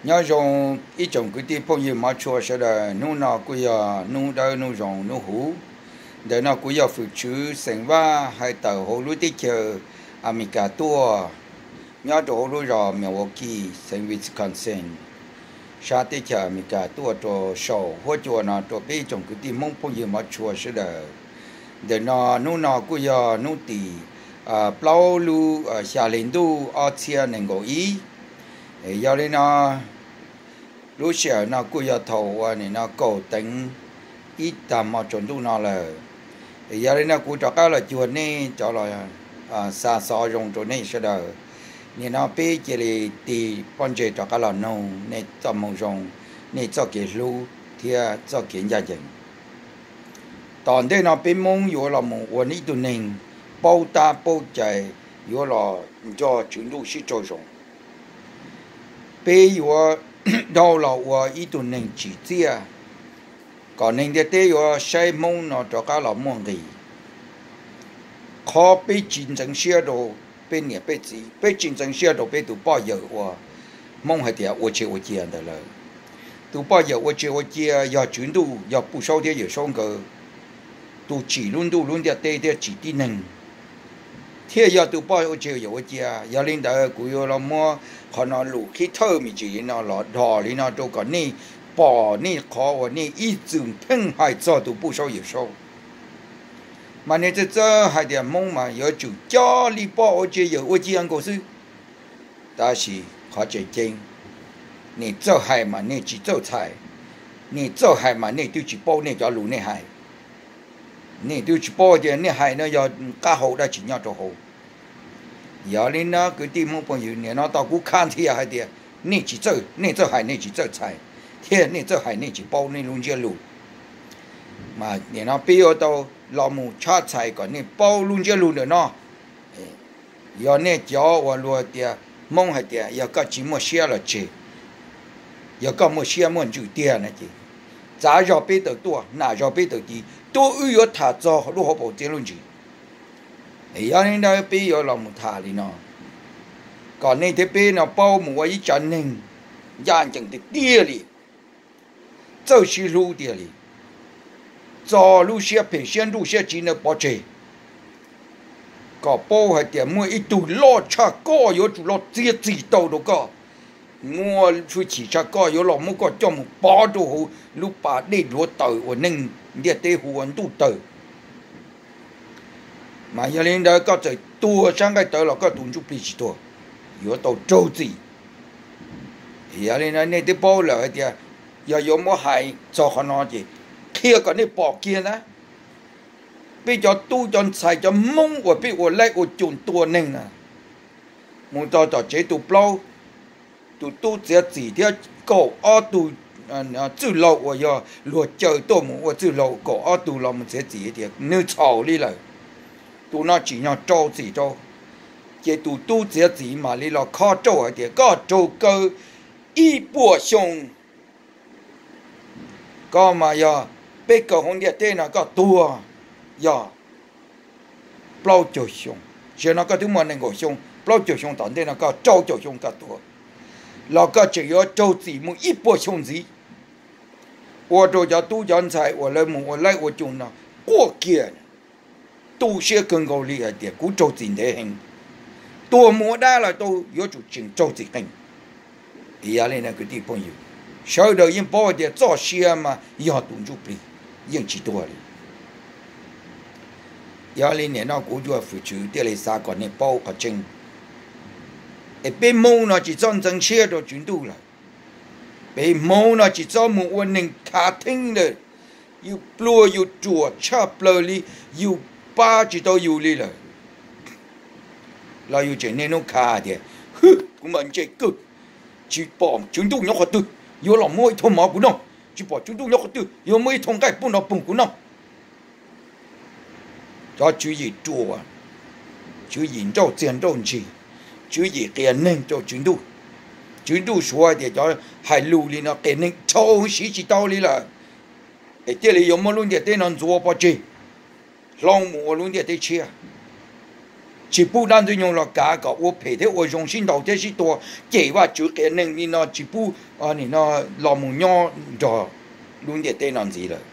Nyob zoo ib tsoom kwv tij phooj ywg hmov tshua sawv daws, hnub no kuj yog hnub dawb hnub zoo hnub huv. Ntawm no kuv yog Fwm Tswv xeem Vaj hais tawm hauv lub teb chaws Amelikas tuaj, nyob rau hauv lub zos Milwaukee, xeev Wisconsin, sab teb chaws Amelikas tuaj rau saum huab cua no rau peb tsoom kwv tij Hmoob phooj ywg hmov tshua sawv daws. Ntawm no hnub no kuj yog hnub tim plaub lub xya hli ntuj ob txhiab nees nkaum ib. Yog li no, lub sij hawm no kuj yog thaum uas nim no kaum teev ib tag hmo tsaus ntuj no lawm. Yog li no kuv rov qab los cuag nej cov los xa xov zoo rau nej sawv daws. Nim no peb cia li tig pob ntseg rov qab los noog nej txoj moo zoo, nej txoj kev hlub thiab txoj kev ncaj ncees. Tom ntej no peb Hmoob yuav los mus ua ib tug neeg paub tab paub cai, yuav los nrog Tswv Ntuj sib raug zoo. Peb yuav dhau los ua ib tug neeg tsim txiaj, kom neeg ntiaj teb yuav saib Hmoob no rov qab los muaj nqis. Qhov peb tsis ntxeev siab rau peb niam peb txiv, peb tsis ntxeev siab rau peb tus poj yawm uas Hmoob hais tias ua tsev ua cia ntawd lawm. Tus poj yawm ua tsev ua cia yog Tswv Ntuj, yog Puj Saub thiab Yawm Saub nkawd tus tsim lub ntuj lub ntiaj teb thiab tsim tib neeg, thiaj yog tus poj ua tsev yawm ua cia. Yog li ntawd kuv yuav los muab qhov no lus qhib thawj me ntsis li no los dhos li no rau kom nej pom nej qhov uas nej ib txwm pheej hais txog tus Puj Saub Yawm Saub. Mas nej txawj txawj hais tias Hmoob mas yuav tsum coj li poj ua tsev yawm ua cia nkaus xwb. Tab sis qhov tseem ceeb, nej txawj hais mas nej tsis txawj txhais, nej txawj hais mas nej twb tsis paub nej cov lus nej hais. Nej twb tsis paub tias nej hais no yog qab hau dab tsi nyob rau hauv. Yog li no kwv tij Hmoob phooj ywg, nim no tau kuv kha nthias hais tias nej tsis txawj, nej txawj hais nej tsis txawj txhais, thiab nej txawj hais nej tsis paub nej lub ntsiab lus. Mas nim no peb yuav tau los mus tshab txhais kom nej paub lub ntsiab lus ntawm no. Yog nej cov uas luag tias, Hmoob hais tias yog koj tsis muaj siab los tseg, yog koj muaj siab muaj ntsws tiag no ces txav zog peb taws tuaj, nam zog peb taws ci, tub wb yuav tham txog lub hauv paus txiab lub ntsis. Yog li ntawd peb yuav los mus tham li no, kom nej thiab peb no paub mus ua ib tsav neeg ncaj ncees tiag tiag li, txawj sib hlub tiag li, txo lub siab phem siab nruj siab tsiv ntawd pov tseg, kom paub hais tias muaj ib tug loj tshaj koj yuav tsum los txiav txim tau rau koj, muaj hwj chim tshaj koj yuav los muab koj coj mus pov rau hauv lub pas dej dluav taws uas neeg ntiaj teb hu ua ntuj tawg. Mas yog li ntawd koj txawm tuag sab nqaij tawv los koj tus ntsuj plig tsis tuag, yuav tau raug txim. Yog li no nej twb paub lawm hais tias yog yuav muab hais txog qhov no ces qhia kom nej pom kiag na. Peb cov tub cov ntxhais cov Hmoob uas peb ua laib ua cum tua neeg na, mus txog tom tsev tus plaub, tus tub txiav txim thiab kaum ob tug txwj laug uas yog luag caw tuaj mus ua txwj laug kaum ob tug los mus txiav txim tias nws txhaum li lawm, tus no tsim nyog rau txim rau. Ces tus tub txiav txim mam li los khob rauj hais tias koj raug kaw ib puas xyoo. Koj mas yog peb kaw hauv ntiaj teb no koj tuag yog plaub caug xyoo. Zaum no koj twb muaj nees nkaum xyoo, plaub caug xyoo tom ntej no koj rau caum xyoo koj tuag, los koj tseem yuav raug txim mus ib puas xyoo ntxiv, ua rau cov tub cov ntxhais uas lawv mus ua laib ua cum no quaj kiag, tu siab kawg nkaus li hais tias kuv raug txim ntev heev, tuag mus ua dab los tau, yuav tsum tseem raug txim qees. Yog li no kwv tij phooj ywg, sawv daws yeej paub hais tias txoj sia mas yog tus ntsuj plig, yeej tsis tuag li. Yog li nim no kuv yuav Fwm Tswv thiaj li xav kom nej paub qhov tseeb, es peb Hmoob no tsis txhob ntxeev siab rau Tswv Ntuj lawm. Peb Hmoob no tsis txhob mus ua neeg khav theeb lawm, yus pluag yus ruam tshaj plaws li, yus pab tsis tau yus li lawm. Los yus tseem niaj hnub khav tias, hwb, kuv mas ntse kawg, tsis pom Tswv Ntuj nyob qhov twg yuav los muab ib thooj mov kuv noj, tsis pom Tswv Ntuj nyob qhov twg yuav muab ib thooj nqaij pub nrov poog kuv noj. Cov tswv yim ruam, tswv yim nrauj txiag nrauj ntsig, tswv yim qias neeg rau Tswv Ntuj. Tswv Ntuj suav tias cov hais lus li no qias neeg dhau siv tsis tau li lawm, es thiaj li yuav muab lub ntiaj teb no ntxuav pov tseg, hloov mus ua lub ntiaj teb tshiab. tsis pub dab ntxwg nyoog los kav kom ua phem thiab ua zoo sib ntaus thiab sib tua, cem Vajtswv qias neeg li no tsis pub, nim no los mus nyob nrog lub ntiaj teb no ntxiv lawm.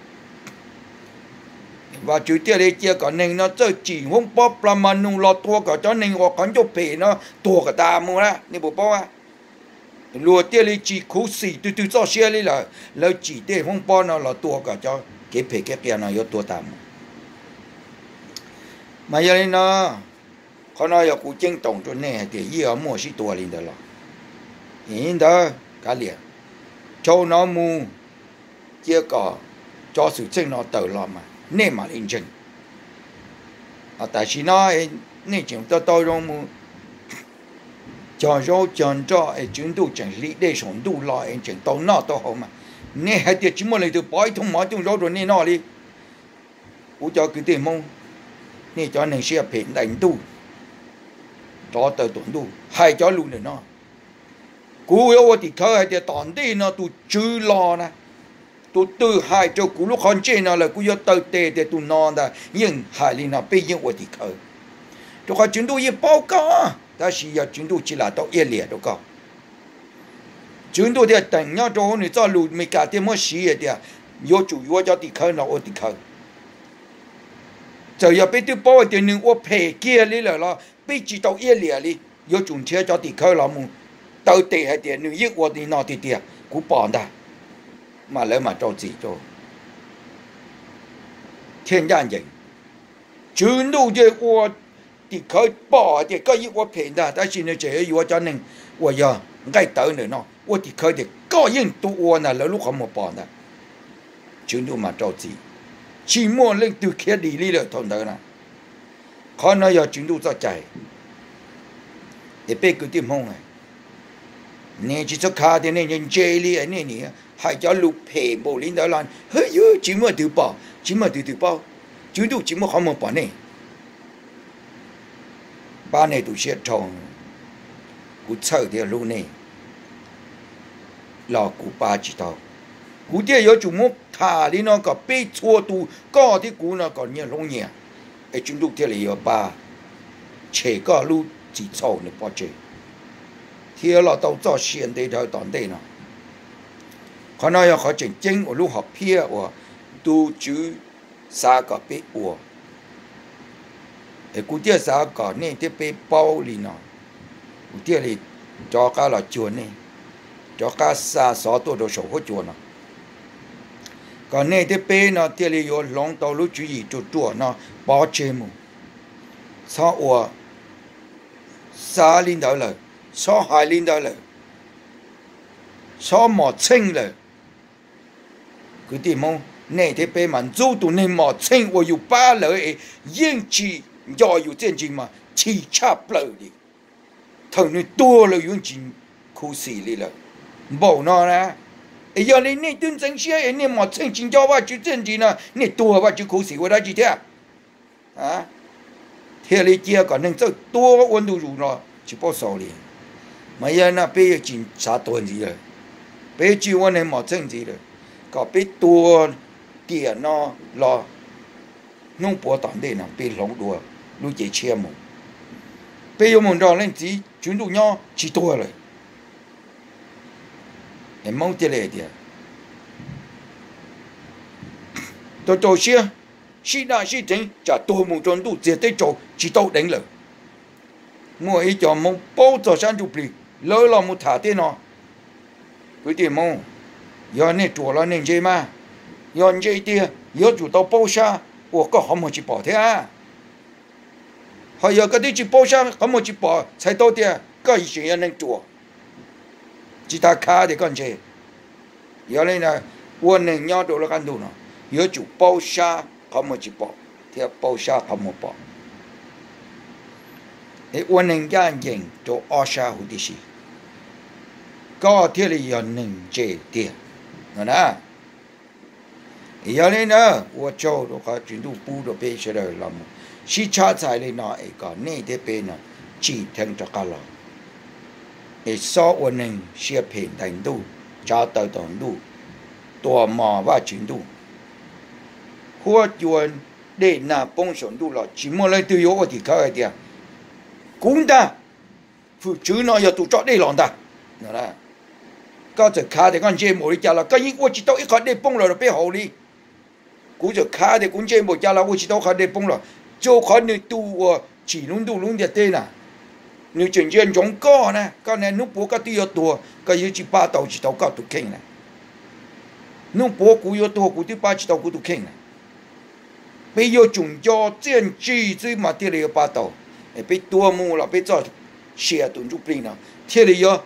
Vajtswv thiaj li cia kom neeg no txawj tsim hoob pob plas mas nus los tua kom cov neeg uas qhov ncauj phem no tuag kom tas mus na, nej puas paub? Luag thiaj li tsis khuv xim twg twg txoj sia li lawm, lawv tsim tej hoob pob no los tua kom cov kev phem kev qias no yuav tuag tas mus. Mas yog li no, qhov no yog kuv ceeb toom rau nej hais tias yeej muaj sib tua li ntawd los, ntawd kav liam, rau no mus cia kom cov xwm txheej no tawm los mas nej mam li ntseeg. Tam sim no nej tseem tau tau zoo mus cog zaub cog nroj es tswv ntuj tseem hli dej saum ntuj los es tseem tau noj tau haus mas, nej hais tias tsis muaj leej twg pov ib thooj mov thooj zaub rau nej noj li. Kuv cov kwv tij Hmoob, nej cov neeg siab phem ntais ntuj, rov tawm tuam ntuj hais cov lus ntawm no. Kuv yuav ua tim khawv hais tias tom ntej no tus tswv los na, tus twg hais rau kuv lub qhov ntsej no lawm kuv yuav taw tes tias tus no ntag yeej hais li no, peb yeej ua tim khawv. Rau qhov tswv ntuj yeej paub koj, tab sis yog tswv ntuj tsis lam tau iab liam rau koj. Tswv ntuj thiaj teem nyob rau hauv nws txoj lus Meskas thiaj muab siv hais tias yuav tsum yuav cov tim khawv no ua tim khawv. Txawm yog peb twb paub hais tias nws ua phem kiag li lawm los peb tsis tau iab liam li, yuav tsum nrhiav cov tim khawv los mus taw tes hais tias nws yeej ua li no tiag tiag, kuv pom ntag, mas lawv mam rau txim rau thiaj ncaj ncees. Tswv ntuj thiaj ua tim khawv pom hais tias koj yeej ua phem ntag, tab sis nws tseem yuav yuav cov neeg uas yog nqaij tawv ntawm no ua tim khawv tias koj yeej tua ua ntag, lawv lub qhov muag pom ntag, tswv ntuj mam rau txim. Tsis muaj leej twg khiav dim li lawm thaum ntawd na. Qhov no yog tswv ntuj txoj cai. Es peb kwv tij Hmoob, nej tsis txhob khav tias nej ntse li, nej nim hais cov lus phem npaum li ntawd los, hwb, yuav tsis muaj twg pom, tsis muaj twg twg paub, tswv ntuj tsis muaj qhov muag pom nej. Pab nej tus siab dhau, kuv txhawj thiab hlub nej los kuv pab tsis tau. Kuv thiaj yuav tsum muab tham li no kom peb txhua tus, koj thiab kuv no kom nyias hlub nyias, es tswv ntuj thiaj li yuav pab tshem koj lub txim txhaum nws pov tseg, thiab los tau txoj sia ntev dhawv tom ntej no. Qhov no yog qhov tseem ceeb uas lub hom phiaj uas tus Tswv xav kom peb ua. Es kuv thiaj xav kom nej thiab peb paub li no, kuv thiaj li rov qab los cuag nej, rov qab xa xov tuaj rau saum huab cua no, kom nej thiab peb no thiaj li yuav hloov tau lub tswv yim ruam ruam no pov tseg mus. Txhob ua, xav li ntawd lawm, txhob hais li ntawd lawm, txhob mom txheej lawm. Kwv tij Hmoob, nej thiab peb mas ntxub tus neeg mom txheej uas yus pab lawm es yeej tsis nco yus txiaj ntsig mas chim tshaj plaws li. Thaum nws tuag lawm yus tsis khuv xim li lawm. Npaum no na, es yog li nej twb ntxeev siab es nej mom txheej tsis nco Vajtswv txiaj ntsig no, nej tuag Vajtswv khuv xim ua dab tsi thiab? Thiaj li cia kom neeg txawj tuag ua ntu zus los tsis paub xaus li. Mas yog no peb yuav tsis xav tuag ntxiv lawm, peb tsis ua neeg mom txheej ntxiv lawm, kom peb tuag tiam no los hnub puav tom ntej no peb hloov dua lub cev tshiab mus, peb yuav mus nrog leej txiv tswv ntuj nyob tsis tuag lawm. Hmoob thiaj li tias, tau rau siab, sib daj sib deev tsam tuag mus rau ntuj txiag teb tsaus tsis tau deev lawm. Muaj ib co Hmoob paub txog sab ntsuj plig, lawv los mus tham tej no. Kwv tij Hmoob, yog nej ruam los nej ntse mas, yog ntse tiag yuav tsum tau paub sab uas koj qhov muag tsis pom thiab. Ho yog koj twb tsis paub sab qhov muag tsis pom txhais tau tias koj tseem yog neeg ruam, tsis tas khav tias koj ntse. Yog li ntawd, ua neeg nyob rau lub qab ntuj no yuav tsum paub sab qhov muag tsis pom thiab paub sab qhov muag pom, es ua neeg ncaj ncees rau ob sab huv tib si, koj thiaj li yog neeg ntse tiag no na. Yog li ntawd, ua tsaug rau qhov Tswv Ntuj pub rau peb sawv daws los mus sib tshab txhais li no es kom nej thiab peb no tsim dheev rov qab los, es xob ua neeg siab phem ntais ntuj, tsav taw tom ntuj, tua mos Vajtswv ntuj, huab cua dej nag poob saum ntuj los tsis muaj leej twg yuav ua tim khawv hais tias kuv ntag, fwm tswv no yog tus tso dej los ntag. Koj txawm khav tias koj ntse npaum li cas los koj yeej ua tsis tau ib qho dej poob los rau peb haus li. Kuv txawm khav tias kuv ntse npaum cas los ua tsis tau qhov dej poob los, rau qhov nws tus uas tsim lub ntuj lub ntiaj teb na, nws tseem ntsia ntsoov koj na. Koj ne, hnub puav koj twb yuav tuag koj yuav tsis pab tau tsis tau koj tus kheej na. Hnub puav kuv yuav tuag kuv twb pab tsis tau kuv tus kheej na. Peb yuav tsum nco txiaj ntsig xwb mas thiaj li yuav pab tau. Peb tuag mus los peb txoj sia tus ntsuj plig no thiaj li yuav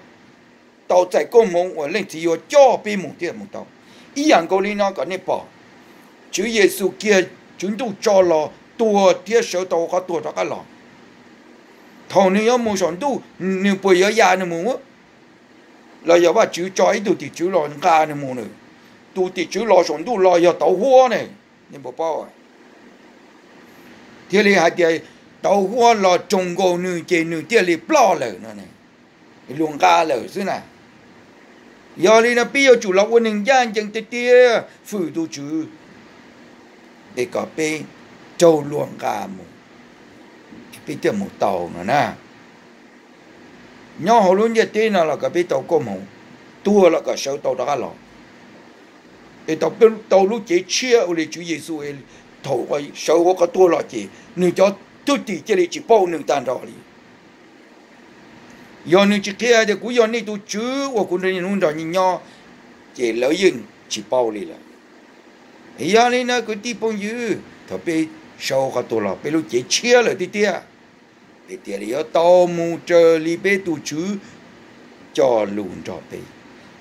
tau txais koob hmoov uas Leej Txiv yuav coj peb mus thiaj mus tau. Ib yam nkaus li no kom nej pom, Tswv Yexus kiag Tswv Ntuj tso los tuag thiab sawv tau qhov tuag rov qab los. Thaum nws yuav mus saum ntuj, nws puas yuav ya nws mus? Los yog Vajtswv tso ib tug tim tswv los nqa nws mus? Nws tus tim tswv los saum ntuj los yog tauv huab ne, nej puas paub? Thiaj li hais tias tauv huab los roos nkaus nws ces nws thiaj li ploj lawm no, luag nqa lawm xwb na. Yog li no peb yuav tsum los ua neeg ncaj ncees tiag tiag fwm tus Tswv, es kom peb raug luag nqa mus, peb thiaj mus tau no na. Nyob hauv lub ntiaj teb no los kom peb tau koob hmoov, tuag los kom sawv tau rov qab los. Es tau lub cev tshiab ua li Tswv Yexus, thaum sawv hauv qhov tuag los ces nws cov thwj tim cia li tsis paub nws tag nrho li. Yog nws tsis qhia tias kuv yog nej tus Tswv uas kuv nrog nej nyob, ces lawv yeej tsis paub li lawm. Yog li no kwv tij phooj ywg, thaum peb sawv hauv qhov tuag los peb lub cev tshiab lawm tiag tiag, peb thiaj li yuav tau mus raws li peb tus Tswv cog lus nrog peb,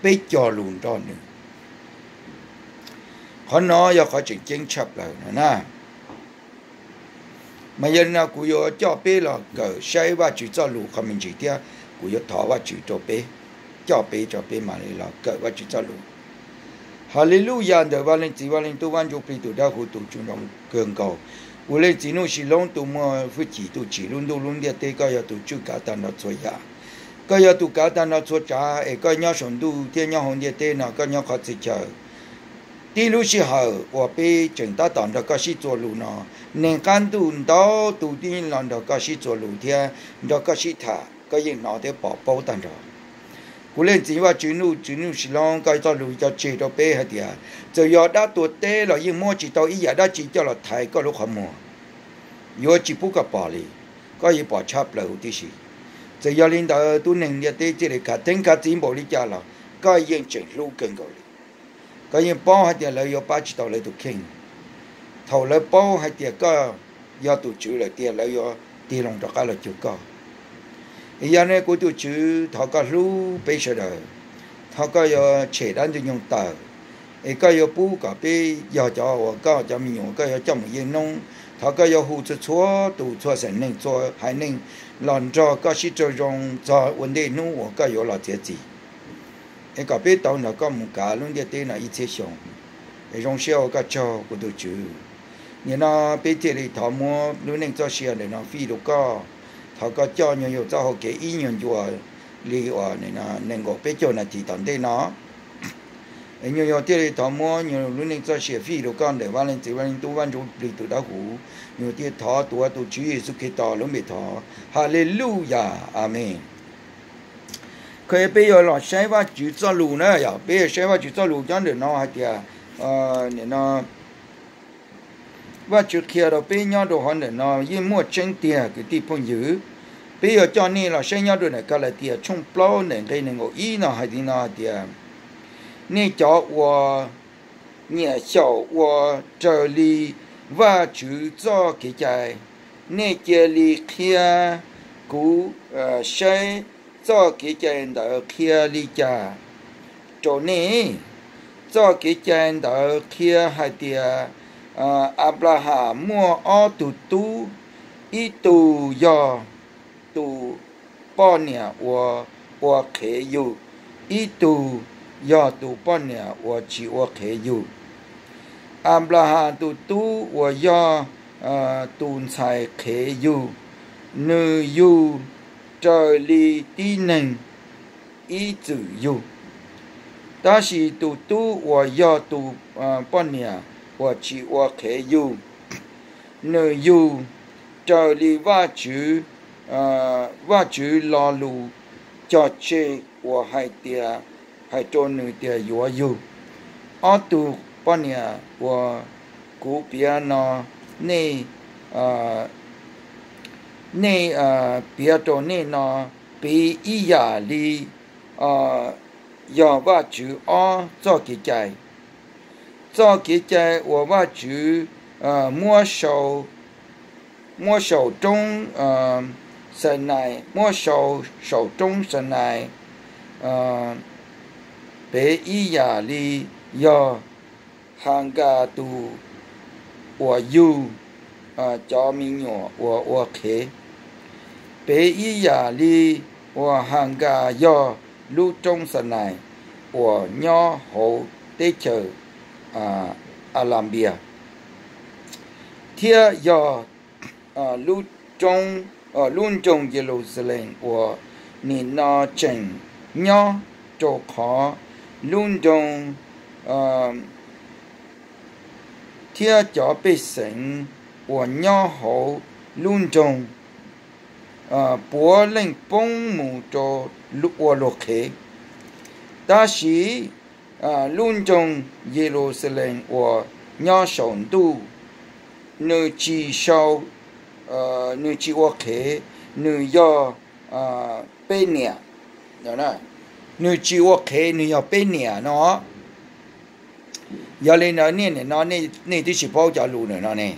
peb cog lus nrog nws. Qhov no yog qhov tseem ceeb tshaj plaws no na. Mas yog li no kuv yuav coj peb los kawm saib Vajtswv txoj lus qhov me ntsis thiab kuv yuav thov Vajtswv rau peb, coj peb rau peb mam li los kawm Vajtswv txoj lus. Haleluyas ntawm Vaj Leej Txiv Vaj Leej Tub Vaj Ntsuj Plig tus dawb huv tus tsaug ntsoov kawg nkaus. Kuv Leej Txiv Nuj Sis Loob tus muaj hwj chim tus tsim lub ntuj lub ntiaj teb, koj yog tus tswj kav tag nrho txhua yam. Koj yog tus kav tag nrho txhua tsav es koj nyob saum ntuj thiab nyob hauv ntiaj teb no koj nyob qhov txhia chaw. Tib lub sij hawm uas peb tseem tab tom nrog koj sib txuas lus no, neeg qab ntuj ntau tus twb los nrog koj sib txuas lus thiab nrog koj sib tham, koj yeej hnov thiab pom paub tag nrho. Kuv Leej Txiv Vaj Tswv Nuj Tswv Nuj Sis Loob, koj txoj lus cog tseg rau peb hais tias txawm yog dab tuag teb los yeej muab tsis tau ib yam dab tsi coj los thaiv koj lub qhov muag, yuav tsis pub koj pom li, koj yeej pom tshaj plaws huv tib si. Txawm yog li ntawd tub neeg ntiaj teb txij li khav theeb khav txiv npaum li cas los koj yeej tseem hlub kawg nkaus li. Koj yeej paub hais tias lawv yuav pab tsis tau lawv tus kheej. Thaum lawv paub hais tias koj yog tus Tswv lawm tiag lawv yuav tig loo rov qab los cuag koj. Yog ne kuv tus Tswv, thov koj hlub peb sawv daws, thov koj yuav tshem dab ntxwg nyoog tawm, es koj yuav pub kom peb yog cov uas koj cov me nyuam koj yuav coj mus yeej noob. Thov koj yuav hu txhua txhua tus txhua xeem neeg txhua haiv neeg los nrog koj sib raug zoo txog ua ntej hnub uas koj yuav los txiav txim, es kom peb tau nrog koj mus kav lub ntiaj teb no ib txhiab xyoo. Es zoo siab ua koj tsaug kuv tus Tswv. Nim no peb thiaj li thov muab lub neej txoj sia ntawm no fij rau koj. Thov koj coj nyuag yaus txoj hau kev ib nyuag ncua li uas nees nkaum peb caug nas this tom ntej no. Es nyuag yaus thiaj li thov muab nyuag lub neej txoj sia fij rau koj ntawm Vaj Leej Txiv Vaj Leej Tub Vaj Ntsuj Plig tus dawb huv. Nyuag thiaj thov tuav tus Tswv Yexus Khetos lub npe thov, Haleluyas, Amees. Koj peb yuav los saib Vajtswv txoj lus na, yog peb yuav saib Vajtswv txoj lus nyob ntawm no hais tias, nim no Vajtswv qhia rau peb nyob rau hauv ntawm no yeej muaj tseeb tiag kwv tij phooj ywg. Peb yuav coj nej los saib nyob rau ntawm Kalatias tshooj plaub ntawm nqe nees nkaum ib no hais li no hais tias, nej cov uas nyiam xyaum ua raws li Vajtswv txoj kev cai, nej cia li qhia kuv saib txoj kev cai ntawd qhia li cas rau nej. Txoj kev cai ntawd qhia hais tias, Anplahas muaj ob tug tub, ib tug yog tus poj niam uas ua qhev yug, ib tug yog tus poj niam uas tsis ua qhev yug. Anplahas tus tub uas yog tus ntxhais qhev yug, nws yug raws li tib neeg ib txwm yug. Tab sis tus tub uas yog tus poj niam uas tsis ua qhev yug, nws yug raws li Vajtswv Vajtswv lo lus cog tseg uas hais tias, hais rau nws tias yuav yug. Ob tug poj niam uas kuv piav no, nej, nej, piav rau nej no, piv ib yam li yog Vajtswv ob txoj kev cai. Txoj kev cai uas Vajtswv muab sau, muab sau roob Xanais, muab sau saum roob Xanais, piv ib yam li yog Hakas tus uas yug cov me nyuam uas ua qhev, piv ib yam li uas Hakas yog lub roob Xanais uas nyob hauv teb chaws Alanpias, thiab yog lub roob, lub nroog Yeluxalees uas nim no tseem nyob, rau qhov lub nroog thiab cov pej xeem uas nyob hauv lub nroog puav leej poob mus rau ua luag qhev. Tab sis lub nroog Yeluxalees uas nyob saum ntuj, nws tsis sau, nws tsis ua qhev, nws yog peb niam. Nws tsis ua qhev, nws yog peb niam no. Yog li ntawd niaj nim no nej twb tsis paub cov lus ntawm no ne.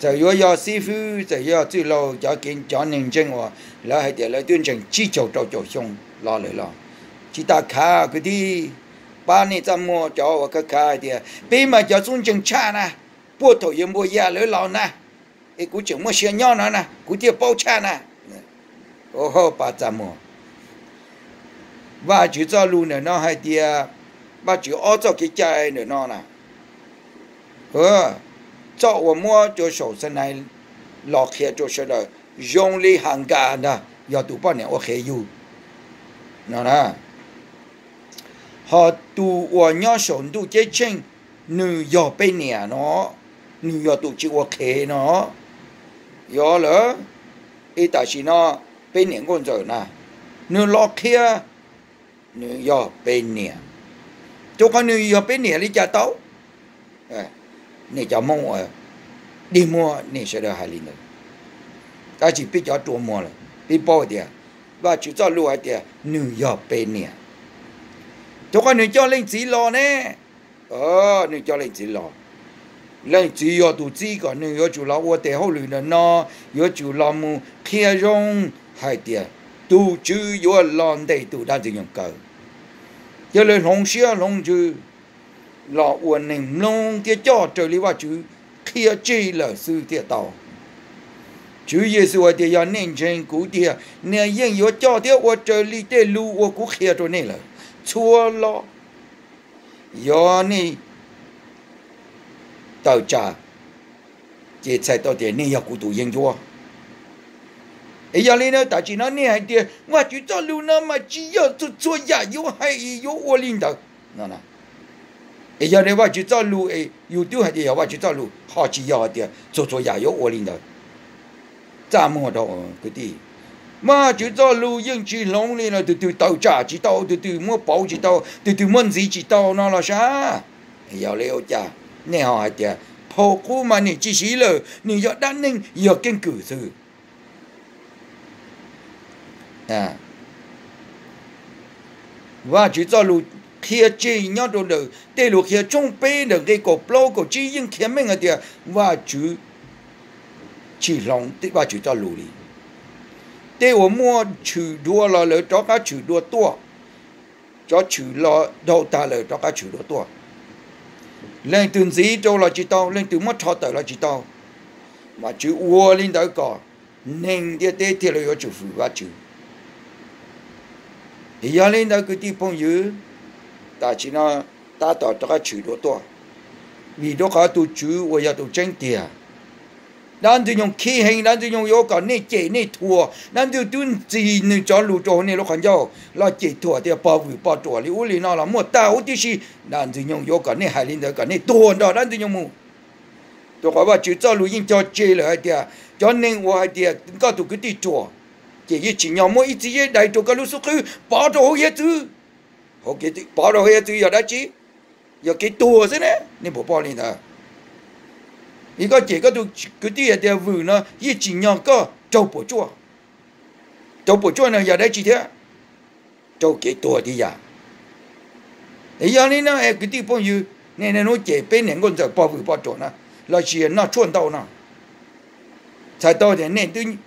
Txawm yuav yog xib fwb, txawm yuav yog txwj laug, cov kev, cov neeg ntseeg uas lawv hais tias lawv twb ntseeg tsib caug rau caum xyoo los lawm los tsis tas khav kwv tij. Pab nej txaj muag cov uas khav khav hais tias peb mas cov xub ntseeg tshaj na, puag thaum yawg Npuas Yaj lawv los na, es kuv tseem muaj sia nyob no na kuv thiaj paub tshaj na. Pab txaj muag. Vajtswv txoj lus ntawm no hais tias, Vajtswv ob txoj kev cai ntawm no na, txoj uas muab rau saum Xanais los qhia rau sawv daws zoo li Hakas ntag, yog tus poj niam ua qhev yug no na. Ho tus uas nyob saum ntuj ceeb tsheej, nws yog peb niam no, nws yog tus tsis ua qhev no. Yog lawm, es tam sim no peb niam nkauj ntxawm na, nws los qhia nws yog peb niam. Rau qhov nws yog peb niam li cas tau? Nej cov Hmoob dig muag nej sawv daws hais li ntawd, tab sis peb cov rua muag lawm peb paub tias Vajtswv txoj lus hais tias nws yog peb niam. Rau qhov nws coj leej txiv los ne, nws coj leej txiv los. Leej txiv yog tus txib kom nws yuav tsum los ua tes hauj lwm ntawm no, yuav tsum los mus qhia zoo hais tias tus Tswv yuav los ntes tus dab ntxwg nyoog kaw. Yog lawv hloov siab hloov ntsws los ua neeg mloog thiab coj raws li Vajtswv qhia tseg lawm xwb thiaj tau. Tswv Yexus hais tias yog nej ntseeg kuv tiag, nej yeej yuav coj thiab ua raws li tej lus uas kuv qhia rau nej lawm. Txhua lo yog nej tawm tsam, ces txhais tau tias nej yog kuv tus yeeb ncuab. Es yog li na tam sim no nej hais tias Vajtswv txoj lus no mas tsis yog txhua txhua yam yuav hais yuav ua li ntawd. Es yog li Vajtswv txoj lus es yus twb hais tias yog Vajtswv txoj lus ho tsis yog hais tias txhua txhua yam yuav ua li ntawd. Txaj muag rau kwv tij, Vajtswv txoj lus yeej tsis hloov li no, tus twg tawm tsam tsis tau, tus twg muab pauv tsis tau, tus twg muab ntxiv tsis tau no los sav. Yog li ua cas nej ho hais tias phau qub mas nws tsis siv lawm, nws yog dab neeg yog keeb kwm xwb? Vajtswv txoj lus qhia tseg nyob rau ntawm tej lus qhia tshooj peb ntawm nqe kaum plaub kaum tsib yeej qhia meej hais tias Vajtswv tsis hloov Vajtswv txoj lus li. Tej uas muaj tshwm dua los lawv rov qab tshwm dua tuaj, cov tshwm los dhau tag lawm rov qab tshwm dua tuaj. Leej twg ntxiv rau los tsis tau, leej twg muab rho tawm los tsis tau. Vajtswv ua li ntawd kom neeg ntiaj teb thiaj li yuav tsum hwm Vajtswv. Yog li ntawd kwv tij phooj ywg, tam sim no tab tom rov qab tshwm dua tuaj, vim rau qhov tus Tswv uas yog tus tseeb tiag. Dab ntxwg nyoog khib heev, dab ntxwg nyoog yuav kom nej cem nej thuam, dab ntxwg twb ntxig nws cov lus rau hauv nej lub qhov ncauj los cem thuam tias pog vwm pog ruam li ub li no los muaj tag huv tib si. Dab ntxwg nyoog yuav kom nej hais li ntawd kom nej tuag nrog dab ntxwg nyoog mus. Rau qhov Vajtswv txoj lus yeej cog tseg lawm hais tias cov neeg uas hais tias koj tus kwv tij ruam, ces yeej tsim nyog muab ib txiv zeb dai rau koj lub xub qwb pov rau hauv hiav txwv. Pov rau hauv hiav txwv yog dab tsi? Yog kev tuag xwb ne, nej puas paub li ntawd? Vim koj cem koj tus kwv tij hais tias vwm no yeej tsim nyog koj raug puas tsuaj. Raug puas tsuaj no yog dab tsi thiab? Raug kev tuag tib yam. Yog li no es kwv tij phooj ywg, nej niaj hnub cem peb niam nkauj ntxawm pog vwm pog ruam na, los sis noj tshuaj ntau no, txhais tau tias nej twb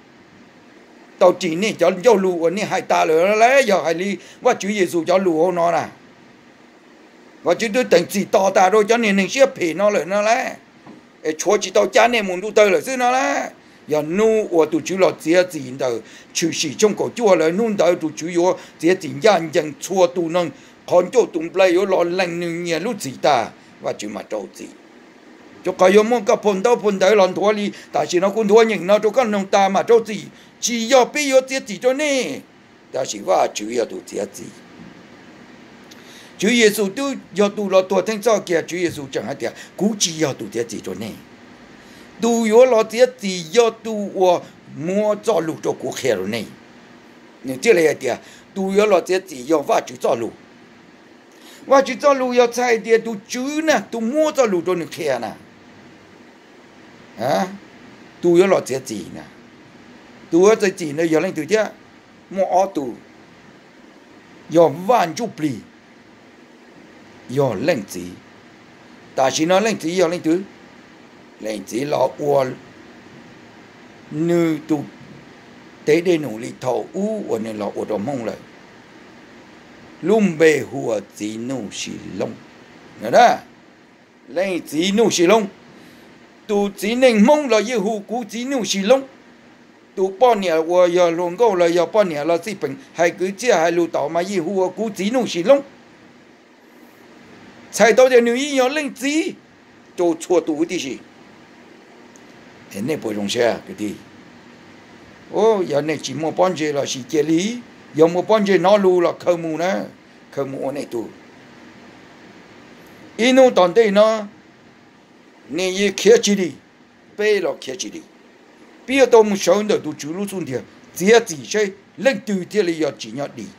tau ris nej cov ncauj lus uas nej hais tas lawm lauj. Yog hais li Vajtswv Yexus cov lus hauv no na, Vajtswv twb teem txim tos tas rau cov niag neeg siab phem no lawm no lauj, es tshuav tsis tau cab nej mus ntuj tawg lawm xwb no lauj. Yog hnub uas tus Tswv los txiav txim ntawm Tshwm Sim tshooj kaum cuaj lawm, hnub ntawd tus Tswv yuav txiav txim ncaj ncees txhua tus neeg, qhov ncauj tus nplaig yuav los lees nws nyias lub txim tag, Vajtswv mam rau txim. Rau qhov yuav muaj koj phau ntaub phau ntawv los nthuav li tam sim no kuv nthuav nyeem no rau koj mloog tas mam rau txim, tsis yog peb yuav txiav txim rau nej, tab sis Vajtswv yog tus txiav txim. Tswv Yexus twb yog tus los tuag theej txhoj kiag, Tswv Yexus tseem hais tias kuv tsis yog tus txiav txim rau nej. Tus yuav los txiav txim yog tus uas muab txoj lus rau kuv qhia rau nej. Nws thiaj li hais tias tus yuav los txiav txim yog Vajtswv txoj lus. Vajtswv txoj lus yog txhais tias tus Tswv na tus muab txoj lus rau nws qhia na, tus yuav los txiav txim na, tus yuav txiav txim na yog leej twg thiab? Muaj ob tug, yog Vaj Ntsujplig, yog Leej Txiv. Tam sim no Leej Txiv yog leej twg? Leej Txiv los ua nws tus teg dej num li thaum ub uas nws los ua rau Hmoob lawm. Lub npe hu ua Txiv Nuj Sis Loob. Leej Txiv Nuj Sis Loob, tus txiv neej Hmoob los yeej hu kuv Txiv Nuj Sis Loob. Tus poj niam uas yog hluas nkauj los yog poj niam los xij peem hais kwv txhiaj hais lus tau mas yeej hu ua kuv Txiv Nuj Sis Loob. Txhais tau tias nws yeej yog Leej Txiv rau txhua tus huv tib si. Nej puas zoo siab kwv tij? Yog nej tsis muaj pob ntseg los sis cia li, yog muaj pob ntseg hnov lus los khaws mus na, khaws mus ua nej tug. Ib hnub tom ntej no nej yeej khiav tsis dim, peb los khiav tsis dim. Peb yuav tau mus sawv ntawm tus Tswv lub xub ntiag txiav txim seb leej twg thiaj li yog tsim nyog dim.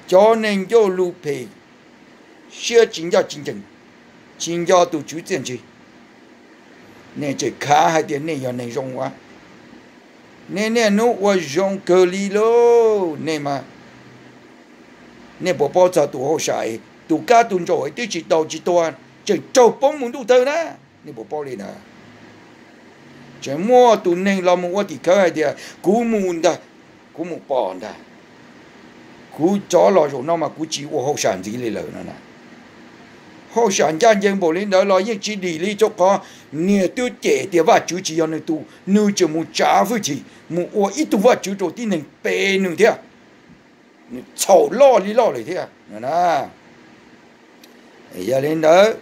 Cov neeg ncauj lus phem, siab tsis ncaj tsis ncees, tsis nco tus Tswv txiaj ntsig, nej tseem khav hais tias nej yog neeg zoo ua. Nej niaj hnub ua zoo kawg li lauj. Nej mas, nej puas paub txog tus hauj sam, tus kab tus ntsaum twb tsis tau tsis tua, tseem raug poob mus ntuj tawg na? Nej puas paub li ntawd? Tseem muaj tus neeg los mus ua tim khawv hais tias kuv mus ntag, kuv mus pom ntag, kuv rov los zaum no mas kuv tsis ua hauj sam ntxiv li lawm no na. Hauj sam ncaj ncees npaum li ntawd los yeej tsis dim li, rau qhov niag twb cem tias Vajtswv tsis yog nws tug, nws tseem mus tsav hwj chim mus ua ib tug vaj tswv rau tib neeg pe nws thiab. Nws txhaum loj li loj li thiab. Yog li ntawd,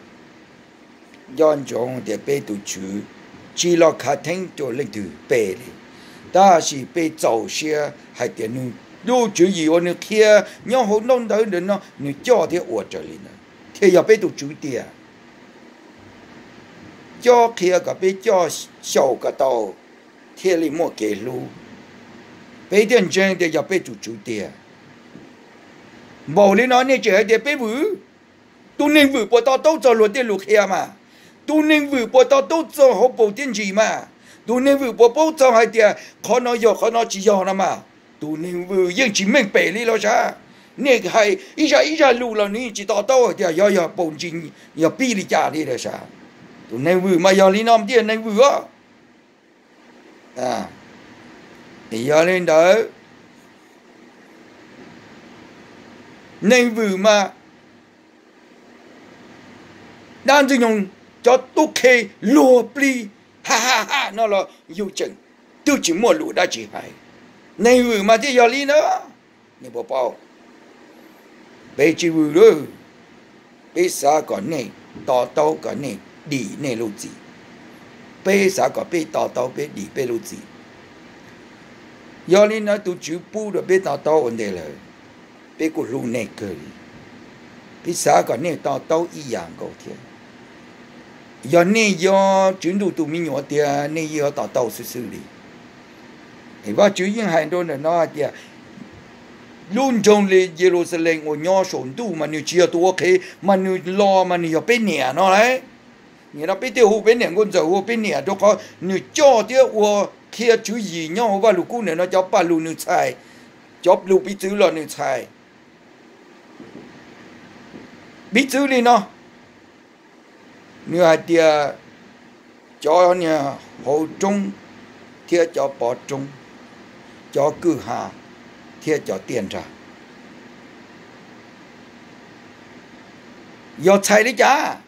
nco ntsoov tias peb tus Tswv tsis los khav theeb rau leej twg pe li, tab sis peb txaus siab hais tias nws lub tswv yim uas nws qhia nyob hauv ntaub ntawv ntawm no nws coj thiab ua raws li ntawd thiaj yog peb tus Tswv tiag. Coj qhia kom peb coj xyaum kom tau thiaj li muaj kev hlub, peb thiaj ntseeg tias yog peb tus Tswv tiag. Npaum li no nej tseem hais tias peb vwm? Tus neeg vwm puas to taub txog luag tej lus qhia mas? Tus neeg vwm puas to taub txog hauv paus thiab ntsis mas? Tus neeg vwm puas paub txog hais tias qhov no yog qhov no tsis yog no mas? Tus neeg vwm yeej tsis meej pem li los sav. Nej hais ib zaj ib zaj lus los nws yeej tsis to taub hais tias yog yog paus ntsis, yog pib li cas li los sav. Tus neeg vwm mas yog li no tiag, neeg vwm os. Yog li ntawd, neeg vwm mas dab ntxwg nyoog cov tub qhe luag plig ha ha ha no los yus tseem twb tsis muaj lus dab tsi hais. Neeg vwm mas thiaj yog li ntawd. Nej puas paub? Peb tsis vwm lawm. Peb xav kom nej to taub kom nej dim nej lub txim. Peb xav kom peb to taub peb dim peb lub txim. Yog li ntawd tus Tswv pub rau peb to taub ua ntej lawm, peb kuj hlub nej kawg li. Peb xav kom nej to taub ib yam nkaus thiab. Yog nej yog Tswv Ntuj tus me nyuam tiag nej yeej yuav to taub xwb xwb li. Vajtswv yeej hais rau ntawm no hais tias lub nroog Yeluxalees uas nyob saum ntuj mas nws tsis yog tus ua qhev, mas nws los mas nws yog peb niam no lauj. Nim no peb thiaj hu peb niam nkauj ntxawm ua peb niam, rau qhov nws coj thiab ua qhia tswv yim nyob hauv Vajluskub ntawm no, cov paj lug nws txhais, cov lus piv txwv los nws txhais. Piv txwv li no, nws hais tias cov niag hauv roob thiab cov pov roob, cov kwj ha thiab cov tiaj nrag, yog txhais li cas?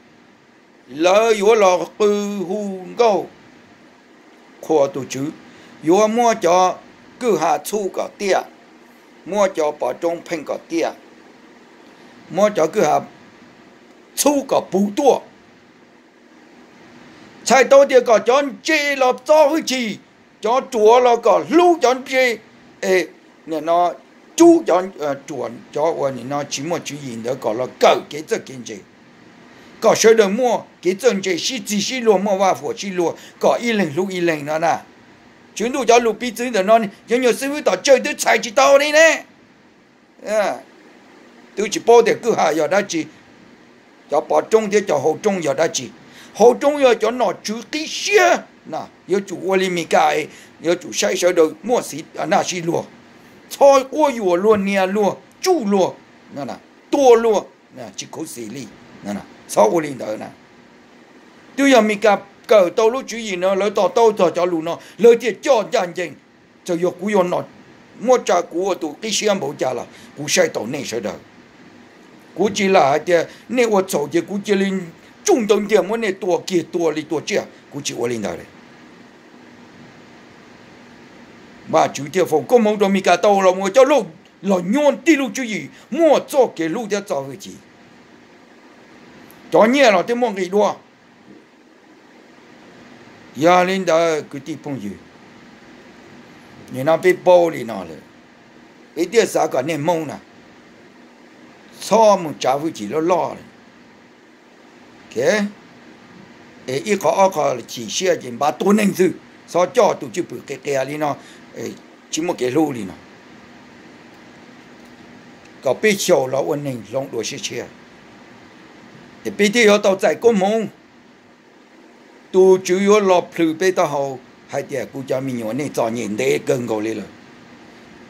Lawv yuav los qw hu nkauj qhuas tus Tswv, yuav muab cov kwj ha txhub kom tiaj, muab cov pov roob pheej kom tiaj, muab cov kwj ha txhub kom puv tuaj. Txhais tau tias kom cov ntse los txo hwj chim, cov ruam los kom hlub cov ntse, es nim no rub cov ruam, cov uas nim no tsis muaj tswv yim ntawd kom los kawm kev txawj kev ntse, kom sawv daws muaj kev txawj ntse, sib txig sib luag, muaj vaj huam sib luag, kom ib leeg hlub ib leeg no na. Tswv Ntuj cov lus piv txwv ntawm no cov nyuag xib fwb tom tsawg twb txhais tsis tau li ne. Twb tsis paub tias kwj ha yog dab tsi, cov pov roob thiab cov hauv roob yog dab tsi. Hauv roob yog cov nom tswv qib siab, yuav tsum ua li Mis Kas, yuav tsum saib sawv daws muaj xis naj sib luag, txhob quab yuam luag, nias luag, tsuj luag, tua luag, tsis khuv xim li. Txhob ua li ntawd na. Twb yog Mis Kas kawm tau lub tswv yim no, lawv to taub txog cov lus no, lawv thiaj coj ncaj ncees. Txawm yog kuv yog no, muab tsa kuv ua tus qib siab npaum cas los kuv saib taus nej sawv daws. Kuv tsis lam hais tias nej ua txhaum ces kuv cia li tsuj ntaw ntiag muab nej tua kiag, tua li tua tsiaj, kuv tsis ua li ntawd li. Vajtswv thiaj foom koob hmoov rau Mis Kas tau los mus ua cov laug los nyuaj tib lub tswv yim muaj txoj kev hlub thiab txo hwj chim, cov nyiaj los twb muaj nqis dua. Yog li ntawd kwv tij phooj ywg, nim no peb paub li no lawm, peb thiaj xav kom nej Hmoob na txhob mus tsav hwj chim loj loj li. Es ib qho ob qho chim siab ces npaj tua neeg xwb, txhob coj tus cwj pwm qias qias li no, tsis muaj kev hlub li no, kom peb xyaum los ua neeg hloov dua siab tshiab, es peb thiaj yuav tau txais koob hmoov. Tus Tswv yuav los plhws peb taub hau hais tias kuv cov me nyuam nej txom nyem ntev kawg nkaus li lawm.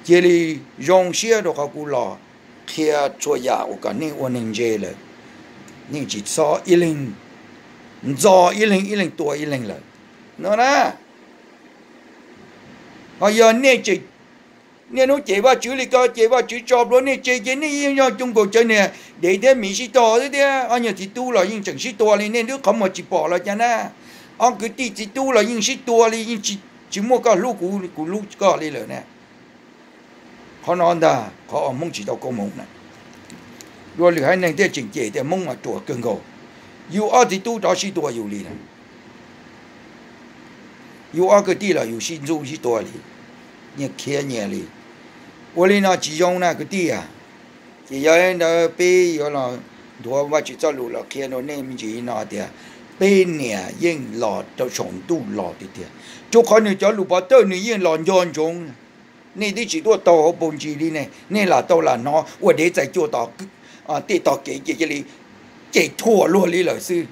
Cia li zoo siab rau qhov kuv los qhia txhua yam uas kom nej ua neeg ntse lawm. Nej tsis txhob ib leeg ntxo ib leeg, ib leeg tua ib leeg lawm no na. Ho yog nej niaj hnub cem Vajtswv li ko, ces Vajtswv tso plhuav nej tseg, ces nej yeej yog coob nkaus cov niag dev thiab miv sib tog xwb thiab. Ob nyuag txiv tub los yeej tseem sib tua li, nej twb qhov muag tsis pom los cas na. Ob kwv tij txiv tub los yeej sib tua li, yeej tsis muaj koj hlub kuv, kuv hlub koj li lawm na. Qhov no ntag qhov uas Hmoob tsis tau koob hmoov na. Dua lwm haiv neeg thiaj tseem cem tias Hmoob mas ruam kawg nkaus. Yus ob txiv tub rov sib tua yus li na. Yus ob kwv tij los yus sib ntxub sib tua li, nyias khiav nyias li. Ua li no tsis zoo na kwv tij a. Ces yog li ntawd peb yuav los nthuav Vajtswv txoj lus los qhia rau nej me ntsis no tias peb niam yeej los rau saum ntuj los tiag tiag, rau qhov nws cov lus pov thawj nws yeej los nco ntsoov. Nej twb tsis tuaj taug hauv paus ntsis li ne, nej lam tau lam hnov ua dev txais cua tom tej tog kev ces cia li cem thuam luag li lawm xwb.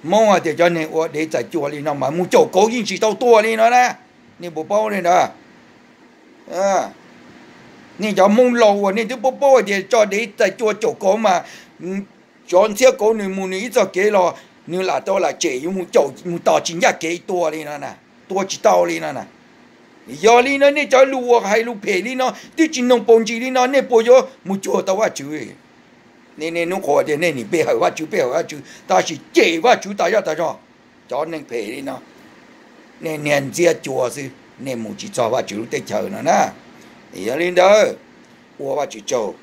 Hmoob hais tias cov neeg ua dev txais cua li no mas mus caum kauv yeej tsis tau tua li no na. Nej puas paub li ntawd? Nej cov Hmoob laus uas nej twb paub paub hais tias tso dev txais cua caum kauv mas, cov ntxhiab kauv nws mus nws ib txoj kev los nws lam tau lam tsem, yuav mus caum mus tos tsis ncaj kev tua li no na, tua tsis tau li no na. Yog li no nej cov lus uas hais lus phem li no twb tsis noog paus ntsis li no nej puas yuav mus cuag tau Vajtswv? Nej niaj hnub qhuas tias nej nim peb hawm Vajtswv, peb hawm Vajtswv, tab sis cem Vajtswv tas zaj tas zog. Cov neeg phem li no, nej niag ntxhiab cua xwb, nej mus tsis txog Vajtswv lub teb chaws no na. Yog li ntawd, ua Vajtswv tsaug.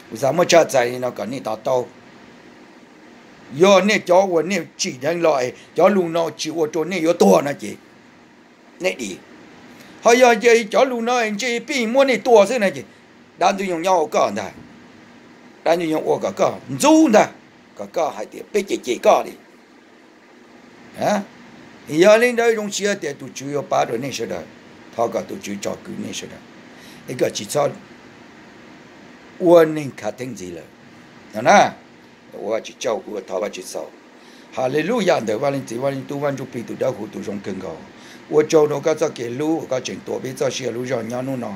Kuv xav muab tshaj txais li no kom nej to taub. Yog nej cov uas nej tsim dheev los es cov lus no tsis ua rau nej yuav tuag no ces nej dim. Ho yog ces cov lus no ntshe pib muab nej tua xwb no ces dab ntxwg nyoog nyob ua koj ntag. Dab ntxwg nyoog ua kom koj ntxub ntag. kom koj hais tias peb cem cem koj li. Yog li ntawd zoo siab tias tus Tswv yuav pab rau nej sawv daws. Thov kom tus Tswv tsom kwm nej sawv daws, es kom tsis txhob ua neeg khav theeb ntxiv lawm no na. Ua Vajtswv tsaug, ua thov Vajtswv xaus. Haleluyas ntawm Vaj Leej Txiv, Vaj Leej Tub, Vaj Ntsuj Plig tus dawb huv tus zoo kawg nkaus. Ua tsaug rau koj txoj kev hlub uas koj tseem tuav peb txoj sia lub zog nyob hnub no.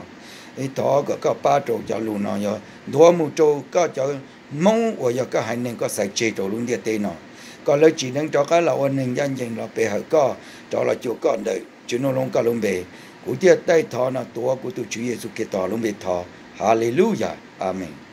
Thov kom koj pab rau cov lus no yog ntuav mus rau koj cov Hmoob uas yog koj haiv neeg koj xaiv tseg rau lub ntiaj teb no, kom lawv tsim neeg rov qab los ua neeg ncaj ncees los pe hawm koj, rov los cuag koj ntawm Tswv Ntuj Loo koj lub npe. Kuv thiaj taij thov no tuav kuv tus Tswv Yexus Khetos lub npe thov. Haleluyas, amees.